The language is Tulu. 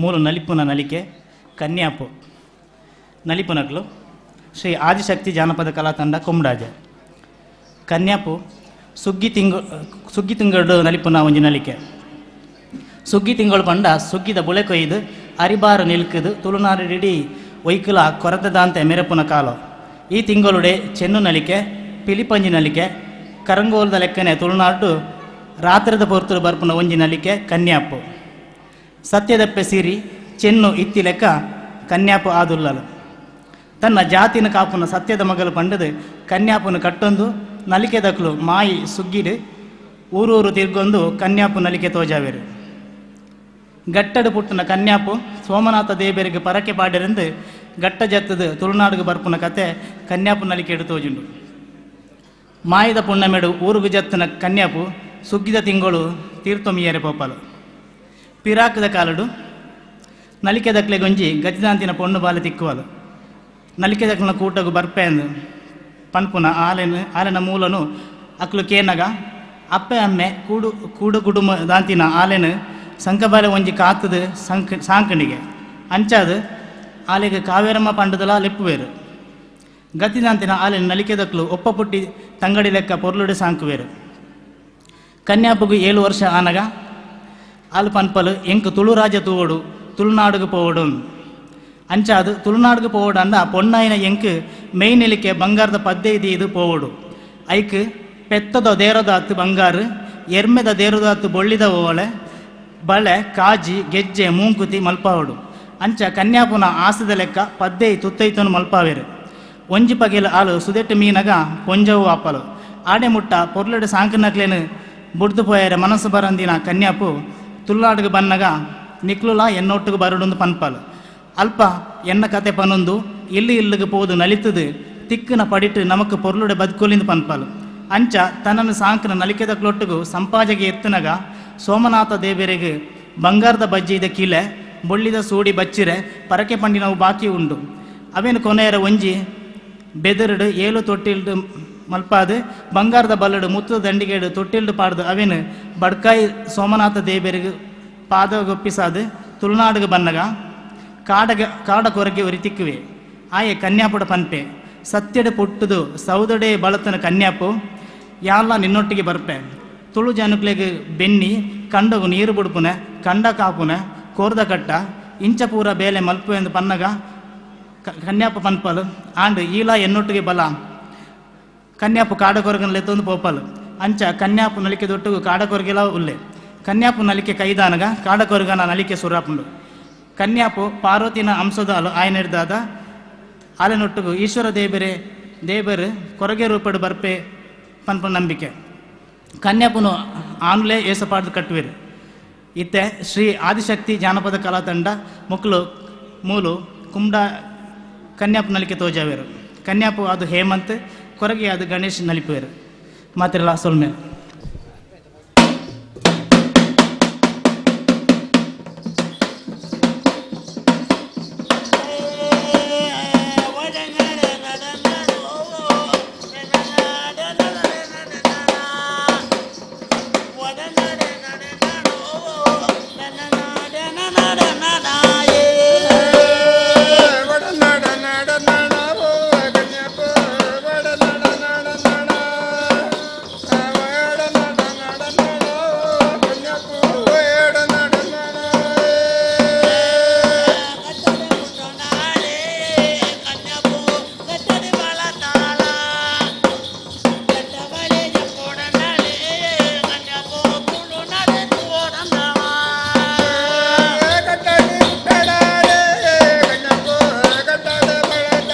ಮೂಲು ನಲಿಪುನ ನಲಿಕೆ ಕನ್ಯಾಪು ನಲಿಪುನಕ್ಲು ಶ್ರೀ ಆದಿಶಕ್ತಿ ಜಾನಪದ ಕಲಾ ತಂಡ ಕುಮ್ಡಾಜೆ. ಕನ್ಯಾಪು ಸುಗ್ಗಿ ತಿಂಗಳು, ಸುಗ್ಗಿ ತಿಂಗಳು ನಲಿಪುನ ಒಂಜಿ ನಲಿಕೆ. ಸುಗ್ಗಿ ತಿಂಗಳು ಪಂಡ ಸುಗ್ಗಿದ ಬುಳೆ ಕೊಯ್ದು ಅರಿಬಾರು ನಿಲ್ಕದು ತುಳುನಾಡಿಡಿ ಒಯ್ಕುಲ ಕೊರತದಾಂತೆ ಮೆರಪುನ ಕಾಲ. ಈ ತಿಂಗಳುಡೆ ಚೆನ್ನು ನಲಿಕೆ, ಪಿಲಿಪಂಜಿ ನಲಿಕೆ, ಕರಂಗೋಲದ ಲೆಕ್ಕನೆ ತುಳುನಾಡು ರಾತ್ರದ ಪೊರ್ತುಡು ಬರ್ಪುನ ಒಂಜಿ ನಲಿಕೆ ಕನ್ಯಾಪು. ಸತ್ಯದಪ್ಪೆ ಸಿರಿ ಚೆನ್ನು ಇತ್ತಿ ಲೆಕ್ಕ ಕನ್ಯಾಪು ಆದುಲ್ಲಲು. ತನ್ನ ಜಾತಿನ ಕಾಪುನ ಸತ್ಯದ ಮಗಲು ಪಂಡದು ಕನ್ಯಾಪುನ ಕಟ್ಟೊಂದು ನಲಿಕೆ ದಕ್ಲು ಮಾಯಿ ಸುಗ್ಗಿಡು ಊರೂರು ತಿರ್ಗೊಂದು ಕನ್ಯಾಪು ನಲಿಕೆ ತೋಜಾವೇರು. ಗಟ್ಟಡು ಪುಟ್ಟನ ಕನ್ಯಾಪು ಸೋಮನಾಥ ದೇವರಿಗೆ ಪರಕೆ ಪಾಡಿರಂದು ಗಟ್ಟ ಜತ್ತದ ತುಳುನಾಡಿಗೆ ಬರ್ಪುನ ಕತೆ ಕನ್ಯಾಪು ನಲಿಕೆಡು ತೋಜುಂಡು. ಮಾಯದ ಪುಣ್ಣಮೆಡು ಊರುಗು ಜತ್ತನ ಕನ್ಯಾಪು ಸುಗ್ಗಿದ ತಿಂಗಳು ತೀರ್ಥೊಮಿಯರೆ ಪೋಪಾಲು. ಪಿರಾಕದ ಕಾಲಡು ನಲಿಕೆ ದಕ್ಲೆಗೊಂಜಿ ಗತಿದಾಂತಿನ ಪೊಣ್ಣು ಬಾಲೆ ತಿಕ್ಕುವಲು. ನಲಿಕೆ ದಕ್ಲನ ಕೂಟಗು ಬರ್ಪೆಂದು ಪನ್ಪುನ ಆಲೆನ ಆಲೆನ ಮೂಲನು ಅಕ್ಲು ಕೇನಗ ಅಪ್ಪೆ ಅಮ್ಮೆ ಕೂಡು ಕೂಡು ಕುಟುಂಬ ದಾಂತಿನ ಆಲೆನ ಸಂಕಬಾಲೆ ಒಂಜಿ ಕಾತದ ಸಂಕ ಸಾಂಕಣಿಗೆ ಅಂಚಾದ ಆಲೆಗೆ ಕಾವೇರಮ್ಮ ಪಂಡದಲ ಲೆಪ್ಪುವೇರು. ಗತಿದಾಂತಿನ ಆಲೆನ ನಲಿಕೆ ದಕ್ಲು ಒಪ್ಪ ಪುಟ್ಟಿ ತಂಗಡಿ ಲೆಕ್ಕ ಪೊರ್ಲುಡೆ ಸಾಂಕುವೇರು. ಕನ್ಯಾಪುಗು 7 ವರ್ಷ ಆನಗ ಆಲು ಪನ್ಪಲು ಎಂಕ್ ತುಳುರಾಜ ತೂವಡು ತುಳುನಾಡುಗು ಪೋವಡು. ಅಂಚಾದು ತುಳುನಾಡುಗು ಪೋವಡು ಅಂದ ಪೊಣ್ಣಾಯಿನ ಎಂಕ್ ಮೇಯ್ ನೆಲಿಕೆ ಬಂಗಾರದ ಪದ್ದೆ ಇದು ಪೋವಡು. ಐಕ್ ಪೆತ್ತದ ದೇರದಾತು ಬಂಗಾರು, ಎರ್ಮೆದ ದೇರದಾತು ಬೊಳ್ಳಿದ ಓಳೆ ಬಳೆ ಕಾಜಿ ಗೆಜ್ಜೆ ಮೂಂಕುತಿ ಮಲ್ಪಾವಡು. ಅಂಚ ಕನ್ಯಾಪುನ ಆಸದ ಲೆಕ್ಕ ಪದ್ದೆ ತುತ್ತೈತನು ಮಲ್ಪಾವೇರು. ಒಂಜಿ ಪಗೆಲು ಆಲು ಸುದೆಟ್ಟು ಮೀನಗ ಪೊಂಜವು ಆಪಲು. ಆಡೆ ಮುಟ್ಟ ಪೊರ್ಲುಡೆ ಸಾಂಕನಕ್ಲೇನು ಬುಡ್ದು ಪೋಯರೆ ಮನಸ್ಸು ಬರಂದಿನ ಕನ್ಯಾಪು ತುಳುನಾಡುಗು ಬನ್ನಗ ನಿಕ್ಲುಲ ಎನ್ನೊಟ್ಟುಗು ಬರಡುಂದು ಪನ್ಪಲು. ಅಲ್ಪ ಎನ್ನ ಕತೆ ಪನೊಂದು ಇಲ್ಲು ಇಲ್ಲುಗು ಪೋದು ನಲಿತದು ತಿಕ್ಕನ ಪಡಿಟ್ಟು ನಮಕ್ ಪೊರ್ಲುಡೆ ಬದುಕೊಲಿಂದು ಪನ್ಪಲು. ಅಂಚ ತನ್ನನ್ನು ಸಾಂಕನ ನಲಿಕೆದ ಕ್ಲೊಟ್ಟುಗು ಸಂಪಾಜೆಗೆ ಎತ್ತನಗ ಸೋಮನಾಥ ದೇವರಿಗೆ ಬಂಗಾರದ ಬಜ್ಜಿದ ಕೀಲೆ ಬೊಳ್ಳಿದ ಸೂಡಿ ಬಚ್ಚಿರೆ ಪರಕೆ ಪಂಡಿನವು ಬಾಕಿ ಉಂಡು. ಅವೇನು ಕೊನೆಯರ ಒಂಜಿ ಬೆದರುಡು 7 ತೊಟ್ಟಿಲ್ಡು ಮಲ್ಪಾದು ಬಂಗಾರದ ಬಲ್ಲಡು ಮುತ್ತದ ದಂಡಿಗೇಡು ತೊಟ್ಟಿಲ್ಡು ಪಾಡ್ದು ಅವೇನು ಬಡ್ಕಾಯಿ ಸೋಮನಾಥ ದೇವರಿಗೆ ಪಾದ ಗೊಪ್ಪಿಸಾದು ತುಳುನಾಡುಗೆ ಬನ್ನಗ ಕಾಡಗ ಕಾಡ ಕೊರಗೆ ಒರಿ ತಿಕ್ಕುವೆ. ಆಯೆ ಕನ್ಯಾಪುಡ ಪನ್ಪೆ ಸತ್ಯಡೆ ಪುಟ್ಟುದು ಸೌದಡೆ ಬಳತನ ಕನ್ಯಾಪು ಯಾಲ ನಿನ್ನೊಟ್ಟಿಗೆ ಬರ್ಪೆ. ತುಳು ಜನಕ್ಲೆಗ್ ಬೆನ್ನಿ ಕಂಡಗು ನೀರು ಬುಡ್ಪುನೆ ಕಂಡ ಕಾಪುನೆ ಕೋರ್ದ ಕಟ್ಟ ಇಂಚ ಪೂರ ಬೇಲೆ ಮಲ್ಪು ಎಂದು ಪನ್ನಗ ಕನ್ಯಾಪು ಪನ್ಪಲು ಆಂಡ್ ಈಲ ಎನ್ನೊಟ್ಟಿಗೆ ಬಲ. ಕನ್ಯಾಪು ಕಾಡಕೊರಗನ ಲೆತ್ತೊಂದು ಪೋಪಲು. ಅಂಚ ಕನ್ಯಾಪು ನಲಿಕೆ ದೊಟ್ಟುಗು ಕಾಡಕೊರಗೆಲ ಉಲ್ಲೆ. ಕನ್ಯಾಪು ನಲಿಕೆ ಕೈದಾನಗ ಕಾಡಕೊರಗನ ನಲಿಕೆ ಸುರಾಪುಂಡು. ಕನ್ಯಾಪು ಪಾರ್ವತಿನ ಅಂಶದಾಲು ಆಯನೆಡ್ದಾದ ಆಲೆನೊಟ್ಟುಗು ಈಶ್ವರ ದೇವರೇ ದೇವರು ಕೊರಗೆ ರೂಪಡು ಬರ್ಪೆ ಪನ್ಪು ನಂಬಿಕೆ. ಕನ್ಯಾಪುನು ಆನುಲೇ ಏಸಪಾಡ್ದು ಕಟ್ಟುವಿರು. ಇತ್ತೆ ಶ್ರೀ ಆದಿಶಕ್ತಿ ಜಾನಪದ ಕಲಾ ತಂಡ ಮುಕ್ಲು ಮೂಲು ಕುಮ್ಡ ಕನ್ಯಾಪು ನಲಿಕೆ ತೋಜಾವೇರು. ಕನ್ಯಾಪು ಅದು ಹೇಮಂತ್, ಕೊರಗೆ ಅದು ಗಣೇಶ್ ನಲಿಪುವೇರು. ಮಾತಿರಲ್ಲ ಸೊಲ್ಮೆ. ಕಟ್ಟಡ